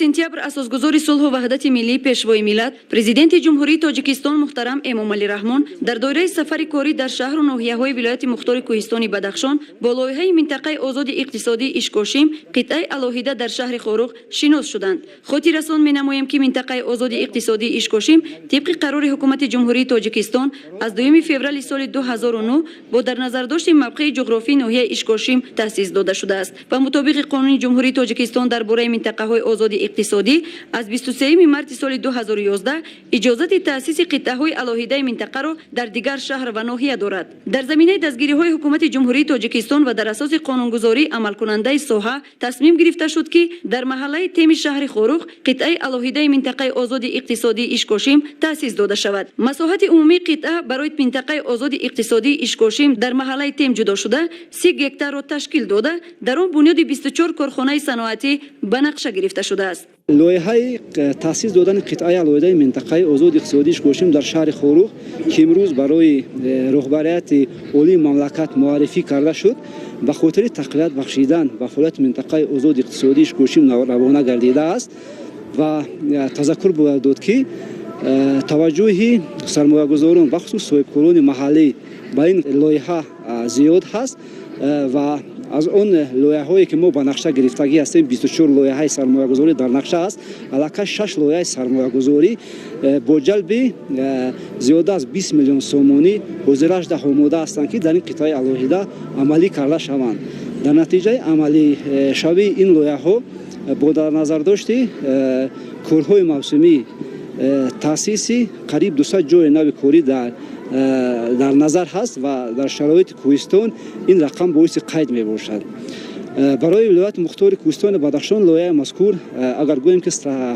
Сентябр асосгузори сулҳу ваҳдати миллӣ, Пешвои миллат, Президенти Ҷумҳурии Тоҷикистон муҳтарам Эмомалӣ Раҳмон дар доираи сафари корӣ дар шаҳру ноҳияҳои вилояти мухтори кӯҳистони Бадахшон бо лоиҳаи минтақаи озоди иқтисодии Ишкошим, қитъаи алоҳида дар шаҳри Хоруғ, шинос шуданд. Хотиррасон менамоем, ки минтақаи озоди иқтисодии Ишкошим тибқи қарори Ҳукумати Ҷумҳурии Тоҷикистон аз 2 феврали соли 2009 бо дар назардошти мавқеи ҷуғрофии ноҳияи Ишкошим таъсис дода шудааст ва мутобиқи Қонуни Ҷумҳурии Тоҷикистон дар бораи минтақаҳои озоди иқтисодӣ аз 23 марти соли 2011 иҷозати таъсиси қитъаҳои алоҳидаи минтақаро дар дигар шаҳр ва ноҳия дорад. Дар заминаи дастгириҳои Ҳукумати Ҷумҳурии Тоҷикистон ва дар асоси қонунгузории амалкунандаи соҳа тасмим гирифта шуд, ки дар маҳаллаи Теми шаҳри Хоруғ қитъаи алоҳидаи минтақаи озоди иқтисодии Ишкошим таъсис дода шавад. Масоҳати умумии қитъа барои минтақаи озоди иқтисодии Ишкошим дар маҳаллаи Тем ҷудо шуда 30 гектарро ташкил дода, дар он бунёди 24 корхонаи саноатӣ ба нақша гирифта шудааст. Лоиҳаи таъсис додани қитъаи алоҳидаи минтақаи озоди иқтисодии Ишкошим дар шаҳри Хоруғ, ки имрӯз барои роҳбарияти олии мамлакат муаррифӣ карда шуд, ба хотири тақвият бахшидан ба фаъолияти минтақаи озоди иқтисодии Ишкошим равона гардидааст ва тазаккур бояд дод, ки таваҷҷӯҳи сармоягузорон, бахусус соҳибкорони маҳаллӣ, ба ин лоиҳа зиёд ҳаст ва аз он лоиҳаҳое, ки мо ба нақша гирифтагӣ ҳастем, 24 лоиҳаи сармоягузорӣ дар нақша аст, аллакай шаш лоиҳаи сармоягузорӣ бо ҷалби зиёда аз 20 миллион сомонӣ ҳозирашда омода ҳастанд, ки дар ин қитъаи алоҳида амалӣ карда шаванд. Дар натиҷаи амалишавии ин лоиҳаҳо, бо дар назардошти корҳои мавсумӣ, таъсиси қариб 200 ҷои нави корӣ дар назар ҳаст ва дар шароити кӯҳистон ин рақам боиси қайд мебошад. Барои вилояти мухтори кӯҳистони Бадахшон лоиҳаи мазкур, агар гӯем, ки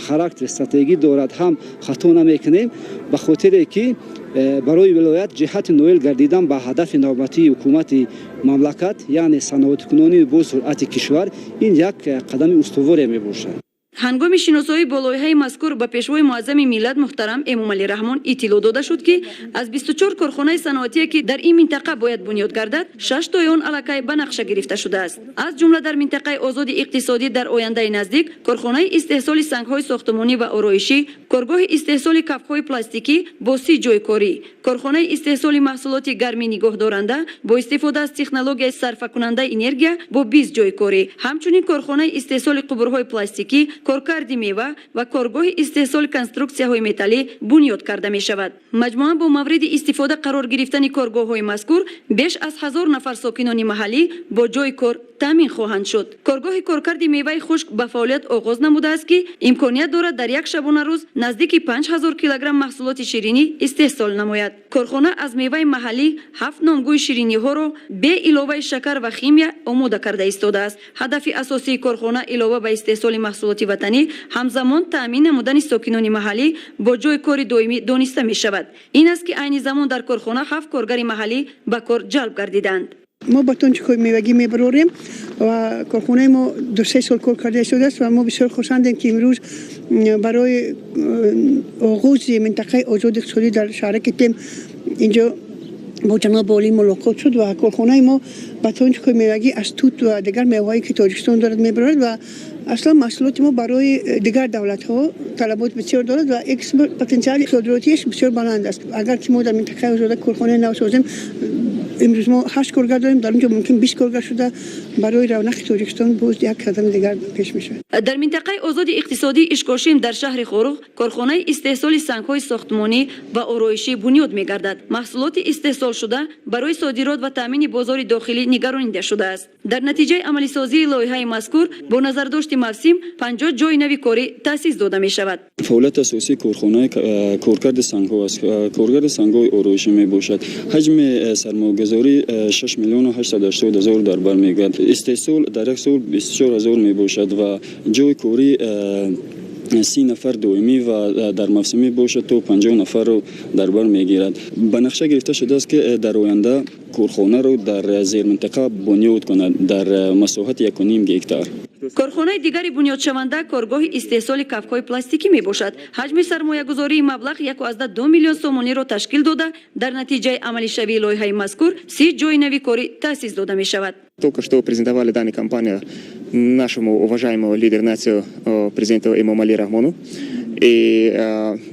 характери стратегӣ дорад, ҳам хато намекунем, ба хотире ки барои вилоят ҷиҳати ноил гардидан ба ҳадафи навбатии ҳукумати мамлакат, яъне саноаткунонии босуръати кишвар, ин як қадами устуворе мебошад. Ҳангоми шиносоӣ бо лоиҳаи мазкур ба Пешвои муаззами миллат муҳтарам Эмомалӣ Раҳмон иттилоъ дода шуд, ки аз 24 корхонаи саноатие, ки дар ин минтақа бояд бунёд гардад, шаш тои он аллакай ба нақша гирифта шудааст. Аз ҷумла дар минтақаи озоди иқтисодӣ дар ояндаи наздик корхонаи истеҳсоли сангҳои сохтмонӣ ва ороишӣ, коргоҳи истеҳсоли кафкҳои пластикӣ бо 30 ҷойи корӣ, корхонаи истеҳсоли маҳсулоти гармӣ нигоҳдоранда бо истифода аз технологияи сарфакунандаи энергия бо 20 ҷойи корӣ, ҳамчунин корхонаи истеҳсоли қубурҳои пластикӣ, коркарди мева ва коргоҳи истеҳсоли конструксияҳои металлӣ бунёд карда мешавад. Маҷмӯан бо мавриди истифода қарор гирифтани коргоҳҳои мазкур беш аз 1000 нафар сокинони маҳаллӣ бо ҷойи кор таъмин хоҳанд шуд. Коргоҳи коркарди меваи хушк ба фаъолият оғоз намудааст, ки имконият дорад дар як шабонарӯз наздики 5000 килограмм маҳсулоти ширинӣ истеҳсол намояд. Корхона аз меваи маҳаллӣ ҳафт номгӯи шириниҳоро бе иловаи шакар ва химия омода карда истодааст. Ҳадафи асосии корхона илова ба истеҳсоли маҳсулоти ватанӣ, ҳамзамон таъмин намудани сокинони маҳаллӣ бо ҷойи кори доимӣ дониста мешавад. Ин аст, ки айни замон дар корхона ҳафт коргари маҳаллӣ ба кор ҷалб гардиданд. Мо батончикҳои мевагӣ мебарорем ва корхонаи мо 2-3 сол кор карда истодааст ва мо бисёр хурсандем, ки имрӯз барои оғози минтақаи озоди иқтисодӣ дар шаҳраки Тем инҷо бо ҷаноби олӣ мулоқот шуд ва корхонаи мо батончикҳои мевагӣ аз тут ва дигар меваҳое, ки Тоҷикистон дорад, мебарорад ва аслан маҳсулоти мо барои дигар давлатҳо талабот бисёр дорад ва экспорт потенсиали содиротиаш бисёр баланд аст. Агар ки мо дар минтақаи озода корхонаи нав созем, имрӯз мо ҳашт коргар дорем, дар он ҷо мумкин 20 коргар шуда, барои равнақи Тоҷикистон боз як қадами дигар пеш мешавад. Дар минтақаи озоди иқтисодии Ишкошим дар шаҳри Хоруғ корхонаи истеҳсоли сангҳои сохтмонӣ ва ороишӣ бунёд мегардад. Маҳсулоти истеҳсолшуда барои содирот ва таъмини бозори дохилӣ нигаронида шудааст. Дар натиҷаи амалисозии лоиҳаи мазкур бо назардошти мавсим 50 ҷойи нави корӣ таъсис дода мешавад. Фаъолияти асосии корхонаи коркарди сангҳо аст, коркарди сангҳои ороишӣ мебошад. Ҳаҷми сармоягузорӣ 6 миллиону 880 ҳазор дар бар мегирад. Истеҳсол дар як сол 24 ҳазор мебошад ва ҷойи корӣ 30 нафар доимӣ ва дар мавсимӣ бошад, то 50 нафарро дар бар мегирад. Ба нақша гирифта шудааст, ки дар оянда корхонаро дар зерминтақа бунёд кунад дар масоҳати 1,5 гектар. Корхонаи дигари бунёдшаванда коргоҳи истеҳсоли кафкҳои пластикӣ мебошад. Ҳаҷми сармоягузории маблағ 1,2 миллион сомониро ташкил дода, дар натиҷаи амалишавии лоиҳаи мазкур 30 ҷойи нави корӣ таъсис дода мешавад. Только что презентовали данную компанию нашему уважаемому лидеру нации, президенту Эмомали Рахмону. И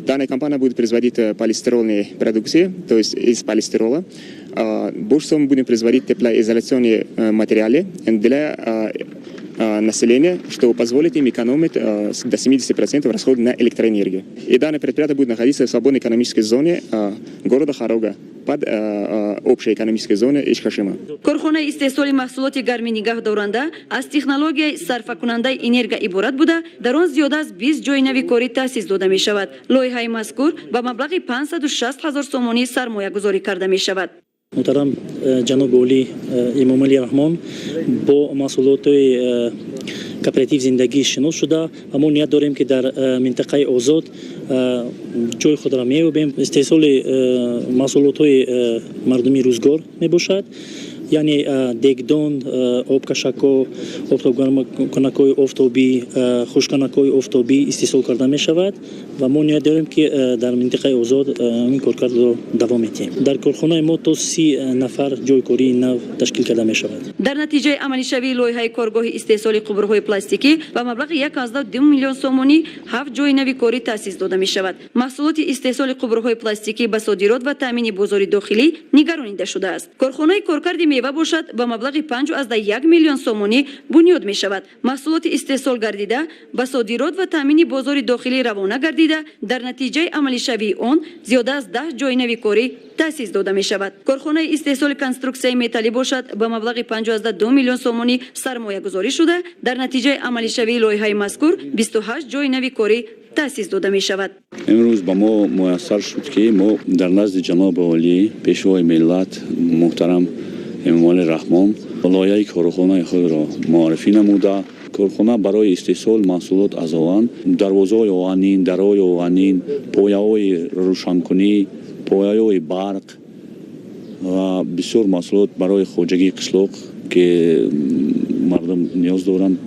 данная компания будет производить полистирольные продукции, то есть из полистирола. Больше всего мы будем производить теплоизоляционные материалы для населения, что позволит им экономить до 70% расходы на электроэнергию. И данное предприятие будет находиться в свободной экономической зоне города Хорога под общей экономической зоной Ишкашима. Корхонаи истеҳсоли маҳсулоти гармӣ нигаҳдоранда аз технологияи сарфакунандаи энергия иборат буда, дар он зиёда аз 20 ҷойи нави корӣ таъсис дода мешавад. Лоиҳаи мазкур ба маблағи 560 ҳазор сомонӣ сармоягузорӣ карда мешавад. Муҳтарам ҷаноби олӣ Эмомалӣ Раҳмон бо маҳсулоти кооператив «Зиндагӣ» шинос шуда ва мо ният дорем, ки дар минтақаи озод ҷои худро меёбем. Истеҳсоли маҳсулотҳои мардумии рӯзгор мебошад, яъне дегдон, обкашакҳо, офтобгармкунакҳои офтобӣ, хушккунакҳои офтобӣ истеҳсол карда мешавад ва мо ният дорем, ки дар минтақаи озод ин коркардро давом медиҳем. Дар корхонаи мо то 30 нафар ҷойи кории нав ташкил карда мешавад. Дар натиҷаи амалишавии лоиҳаи коргоҳи истеҳсоли қубурҳои пластикӣ ба маблағи 1,2 миллион сомонӣ ҳафт ҷойи нави корӣ таъсис дода мешавад. Маҳсулоти истеҳсоли қубурҳои пластикӣ ба содирот ва таъмини бозори дохилӣ нигаронида шудааст. Корхонаи коркарди мева бошад, ба маблағи 5,1 миллион сомонӣ бунёд мешавад. Маҳсулоти истеҳсол гардида ба содирот ва таъмини бозори дохилӣ равона гардида, дар натиҷаи амалишавии он зиёда аз 10 ҷойи нави корӣ таъсис дода мешавад. Корхонаи истеҳсоли конструксияи металлӣ бошад, ба маблағи 5,2 миллион сомонӣ сармоягузорӣ шуда, дар натиҷаи амалишавии лоиҳаи мазкур 28 ҷойи нави корӣ таъсис дода мешавад. Имрӯз ба мо муяссар шуд, ки мо дар назди ҷаноби олӣ, Пешвои миллат муҳтарам Эмомалӣ Раҳмон лоиҳаи корхонаи худро муаррифӣ намуда. Корхона барои истеҳсоли маҳсулот аз оҳан, дарвозаҳои оҳанин, дарҳои оҳанин, пояҳои рӯшанкунӣ, пояҳои барқ ва бисёр маҳсулот барои хоҷагии қишлоқ, ки мардум ниёз доранд,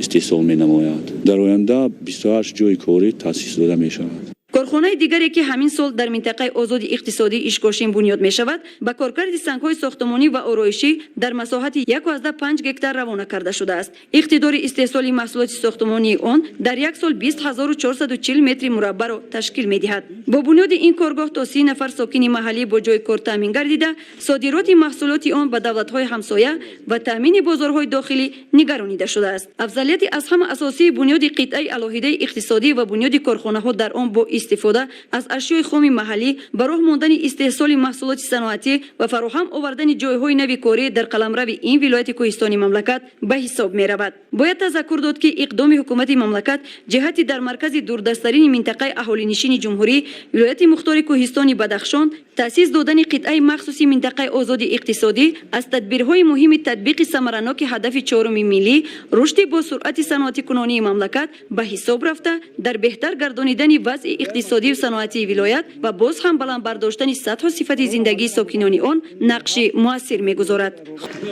истеҳсол менамояд. Дар оянда 28 ҷойи корӣ таъсис дода мешавад. Корхонаи дигаре, ки ҳамин сол дар минтақаи озоди иқтисодии Ишкошим бунёд мешавад, ба коркарди сангҳои сохтмонӣ ва ороишӣ дар масоҳати 1,5 гектар равона карда шудааст. Иқтидори истеҳсоли маҳсулоти сохтмонии он дар як сол 20 440 метри мураббаъро ташкил медиҳад. Бо бунёди ин коргоҳ то 30 нафар сокини маҳаллӣ бо ҷои кор таъмин гардида, содироти маҳсулоти он ба давлатҳои ҳамсоя ва таъмини бозорҳои дохилӣ нигаронида шудааст. Афзалияти аз ҳама асосии бунёди қитъаи алоҳидаи иқтисодӣ ва бунёди корхонаҳо дар он бо истифода аз ашёи хоми маҳаллӣ, ба роҳ мондани истеҳсоли маҳсулоти саноатӣ ва фароҳам овардани ҷойҳои нави корӣ дар қаламрави ин вилояти кӯҳистони мамлакат ба ҳисоб меравад. Бояд тазаккур дод, ки иқдоми ҳукумати мамлакат ҷиҳати дар маркази дурдасттарини минтақаи аҳолинишини ҷумҳурӣ, вилояти мухтори кӯҳистони Бадахшон, таъсис додани қитъаи махсуси минтақаи озоди иқтисодӣ аз тадбирҳои муҳими татбиқи самараноки ҳадафи чоруми миллӣ, рушди босуръати саноатикунонии мамлакат ба ҳисоб рафта, дар беҳтар гардонидани вазъи иқтисодию саноатии вилоят ва боз ҳам баланд бардоштани сатҳу сифати зиндагии сокинони он нақши муассир мегузорад.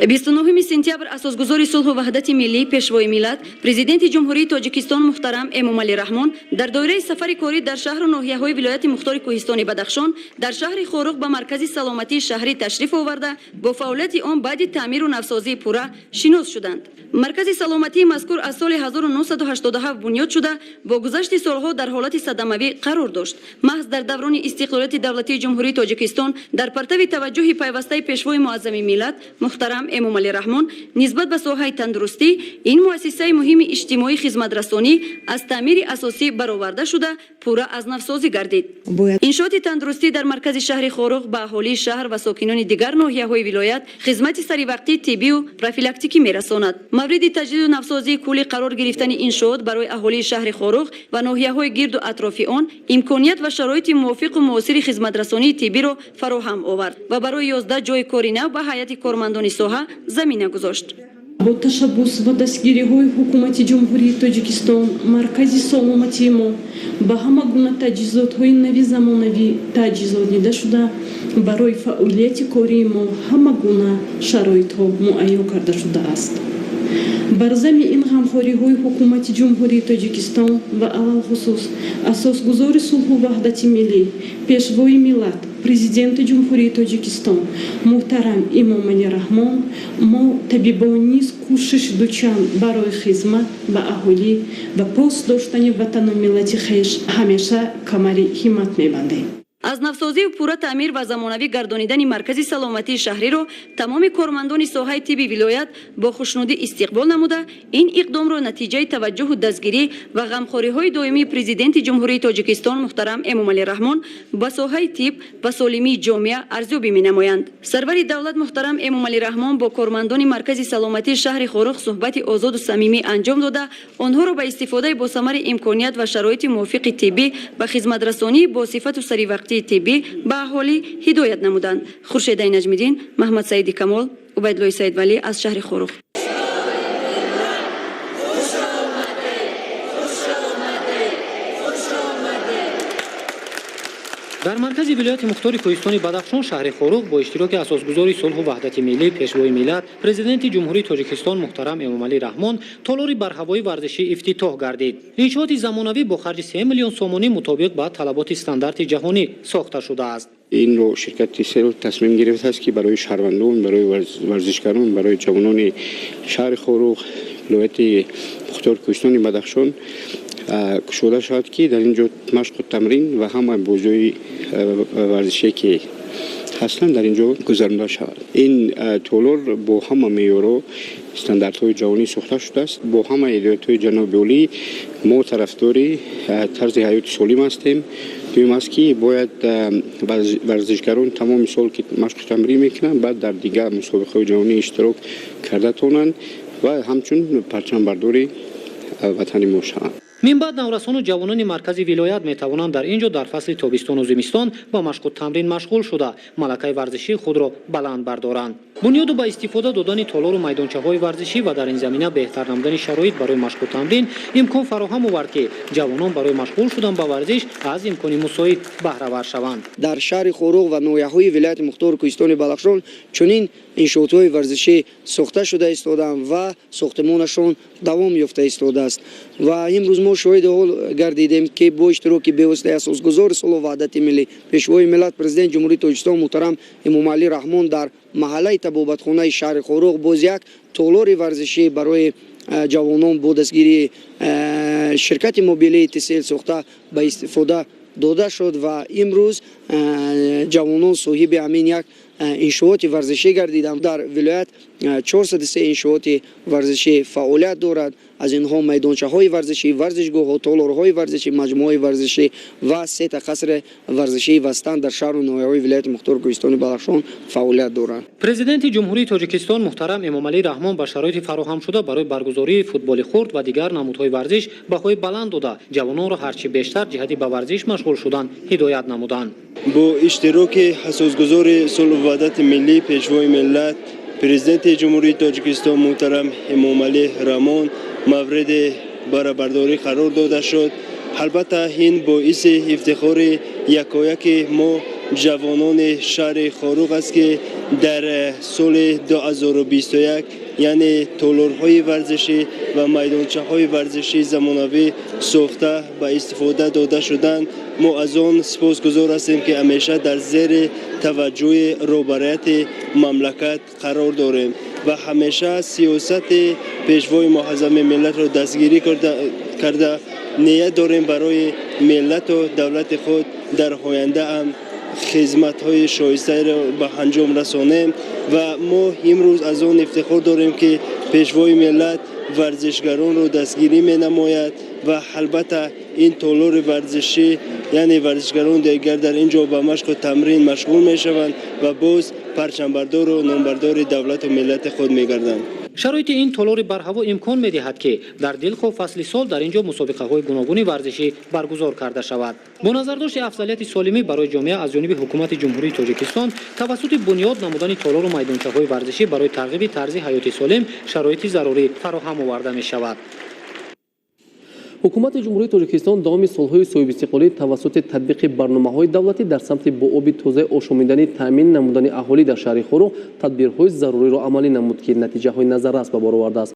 29 сентябр асосгузори сулҳу ваҳдати миллӣ, Пешвои миллат, Президенти Ҷумҳурии Тоҷикистон муҳтарам Эмомалӣ Раҳмон дар доираи сафари корӣ дар шаҳру ноҳияҳои вилояти мухтори кӯҳистони Бадахшон дар шаҳри Хоруғ ба маркази саломатии шаҳрӣ ташриф оварда, бо фаъолияти он баъди таъмиру навсозии пурра шинос шуданд. Маркази саломатии мазкур аз соли 1987 бунёд шуда, бо гузашти солҳо дар ҳолати садамавӣ қарор дошт. Маҳз дар даврони истиқлолияти давлатии Ҷумҳурии Тоҷикистон, дар партави таваҷҷӯҳи пайвастаи Пешвои муаззами миллат муҳтарам Эмомалӣ Раҳмон нисбат ба соҳаи тандурустӣ, ин муассисаи муҳими иҷтимоӣ хизматрасонӣ аз таъмири асосӣ бароварда шуда, пурра аз навсозӣ гардид. Иншооти тандурустӣ дар маркази шаҳри Хоруғ ба аҳолии шаҳр ва сокинони дигар ноҳияҳои вилоят хизмати саривақтии тиббию профилактикӣ мерасонад. Мавриди таҷдиду навсозии куллӣ қарор гирифтани иншоот барои аҳолии шаҳри Хоруғ ва ноҳияҳои гирду атрофи он имконият ва шароити мувофиқу муосири хизматрасонии тиббиро фароҳам овард ва барои 11 ҷойи кори нав ба ҳайати кормандони соҳа замина гузошт. Бо ташаббус ва дастгириҳои Ҳукумати Ҷумҳурии Тоҷикистон маркази саломатии мо ба ҳама гуна таҷҳизотҳои нави замонавӣ таҷҳизонида шуда, барои фаъолияти кории мо ҳама гуна шароитҳо муайё карда шудааст. Бар зами ин ғамхориҳои Ҳукумати Ҷумҳурии Тоҷикистон ва алалхусус асосгузори сулҳу ваҳдати миллӣ, Пешвои миллат, Президенти Ҷумҳурии Тоҷикистон муҳтарам Эмомалӣ Раҳмон, мо табибон низ кӯшиши дучанд барои хизмат ба аҳолӣ ва пос доштани ватану миллати хеш ҳамеша камари ҳиммат мебандем. Аз навсозию пурра таъмир ва замонавӣ гардонидани маркази саломатии шаҳриро тамоми кормандони соҳаи тибби вилоят бо хушнудӣ истиқбол намуда, ин иқдомро натиҷаи таваҷҷӯҳу дастгирӣ ва ғамхориҳои доимии Президенти Ҷумҳурии Тоҷикистон муҳтарам Эмомалӣ Раҳмон ба соҳаи тиб ва солимии ҷомеа арзёбӣ менамоянд. Сарвари давлат муҳтарам Эмомалӣ Раҳмон бо кормандони маркази саломатии шаҳри Хоруғ суҳбати озоду самимӣ анҷом дода, онҳоро ба истифодаи босамари имконият ва шароити мувофиқи тиббӣ ва хизматрасонии босифату саривақтии тиббӣ ба аҳолӣ ҳидоят намуданд. Хуршедаи Наҷмиддин, Маҳмадсаиди Камол, Убайдуллои Саидвалӣ аз шаҳри Хоруғ. Дар маркази вилояти мухтори кӯҳистони Бадахшон, шаҳри Хоруғ, бо иштироки асосгузори сулҳу ваҳдати миллӣ, Пешвои миллат, Президенти Ҷумҳурии Тоҷикистон муҳтарам Эмомалӣ Раҳмон толори барҳавои варзишӣ ифтитоҳ гардид. Иншооти замонавӣ бо харҷи 3 миллион сомонӣ мутобиқ ба талаботи стандарти ҷаҳонӣ сохта шудааст. Инро ширкати Тисел тасмим гирифтааст, ки барои шаҳрвандон, барои варзишгарон, барои ҷавонони шаҳри Хоруғ, вилояти мухтори кӯҳистони Бадахшон кушода шавад, ки дар ин ҷо машқу тамрин ва ҳама бозиҳои варзишие, ки ҳастанд, дар ин ҷо гузаронида шавад. Ин толор бо ҳама меъёрҳо, стандартҳои ҷаҳонӣ сохта шудааст. Бо ҳама ҳидоятҳои ҷаноби олӣ мо тарафдори тарзи ҳаёти солим ҳастем. Дуюм аст, ки бояд варзишгарон тамоми сол, ки машқу тамрин мекунанд, баъд дар дигар мусобиқаҳои ҷаҳонӣ иштирок карда тавонанд ва ҳамчун парчамбардори ватани мо шаванд. Мин баъд наврасону ҷавонони маркази вилоят метавонанд дар ин ҷо дар фасли тобистону зимистон ба машқу тамрин машғул шуда, малакаи варзишии худро баланд бардоранд. Бунёду ба истифода додани толору майдончаҳои варзишӣ ва дар ин замина беҳтар намудани шароит барои машқу тамрин имкон фароҳам овард, ки ҷавонон барои машғул шудан ба варзиш аз имкони мусоид баҳравар шаванд. Дар шаҳри Хоруғ ва ноҳияҳои вилояти мухтори кӯҳистони Бадахшон чунин иншоотҳои варзишӣ сохта шуда истодаанд ва сохтмонашон давом ёфта истодааст. Ва имрӯз мо шоҳиди ҳол гардидем, ки бо иштироки бевоситаи асосгузори сулҳу ваҳдати миллӣ, Пешвои миллат, Президенти Ҷумҳурии Тоҷикистон муҳтарам Эмомалӣ Раҳмон дар маҳаллаи табобатхонаи шаҳри Хоруғ боз як толори варзишӣ барои ҷавонон бо дастгирии ширкати мобилии Тисел сохта ба истифода дода шуд ва имрӯз ҷавонон соҳиби ҳамин як иншооти варзишӣ гардиданд. Дар вилоят 403 иншооти варзишӣ фаъолият дорад. Аз инҳо майдончаҳои варзишӣ, варзишгоҳҳо, толорҳои варзишӣ, маҷмӯаҳои варзишӣ ва сета қасри варзишии вастан дар шаҳру ноҳияҳои вилояти мухтори кӯҳистони Бадахшон фаъолият доранд. Президенти Ҷумҳурии Тоҷикистон муҳтарам Эмомалӣ Раҳмон ба шароити фароҳамшуда барои баргузории футболи хурд ва дигар намудҳои варзиш баҳои баланд дода, ҷавононро ҳарчи бештар ҷиҳати ба варзиш машғул шудан ҳидоят намуданд. Бо иштироки асосгузори сулҳу ваҳдати миллӣ, Пешвои миллат, Президенти Ҷумҳурии Тоҷикистон муҳтарам Эмомалӣ Раҳмон мавриди баҳрабардорӣ қарор дода шуд. Албатта, ин боиси ифтихори якояки мо ҷавонони шаҳри Хоруғ аст, ки дар соли 2021, яъне толорҳои варзишӣ ва майдончаҳои варзишии замонавӣ сохта ба истифода дода шуданд. Мо аз он сипосгузор ҳастем, ки ҳамеша дар зери таваҷҷӯҳи роҳбарияти мамлакат қарор дорем ва ҳамеша сиёсати Пешвои муаззами миллатро дастгирӣ карда, ният дорем барои миллату давлати худ дар оянда ҳам хизматҳои шоистаеро ба анҷом расонем. Ва мо имрӯз аз он ифтихор дорем, ки Пешвои миллат варзишгаронро дастгирӣ менамояд ва албатта ин толори варзишӣ, яъне варзишгарон дигар дар ин ҷо ба машқу тамрин машғул мешаванд ва боз парчамбардору номбардори давлату миллати худ мегарданд. Шароити ин толори барҳаво имкон медиҳад, ки дар дилхоҳ фасли сол дар ин ҷо мусобиқаҳои гуногуни варзишӣ баргузор карда шавад. Бо назардошти афзалияти солимӣ барои ҷомеа аз ҷониби Ҳукумати Ҷумҳурии Тоҷикистон тавассути бунёд намудани толору майдончаҳои варзишӣ барои тарғиби тарзи ҳаёти солим шароити зарурӣ фароҳам оварда мешавад. Ҳукумати Ҷумҳурии Тоҷикистон давоми солҳои соҳибистиқлолӣ тавассути татбиқи барномаҳои давлатӣ дар самти бо оби тозаи ошомиданӣ таъмин намудани аҳолӣ дар шаҳри Хоруғ тадбирҳои заруриро амалӣ намуд, ки натиҷаҳои назаррас ба бор овардааст.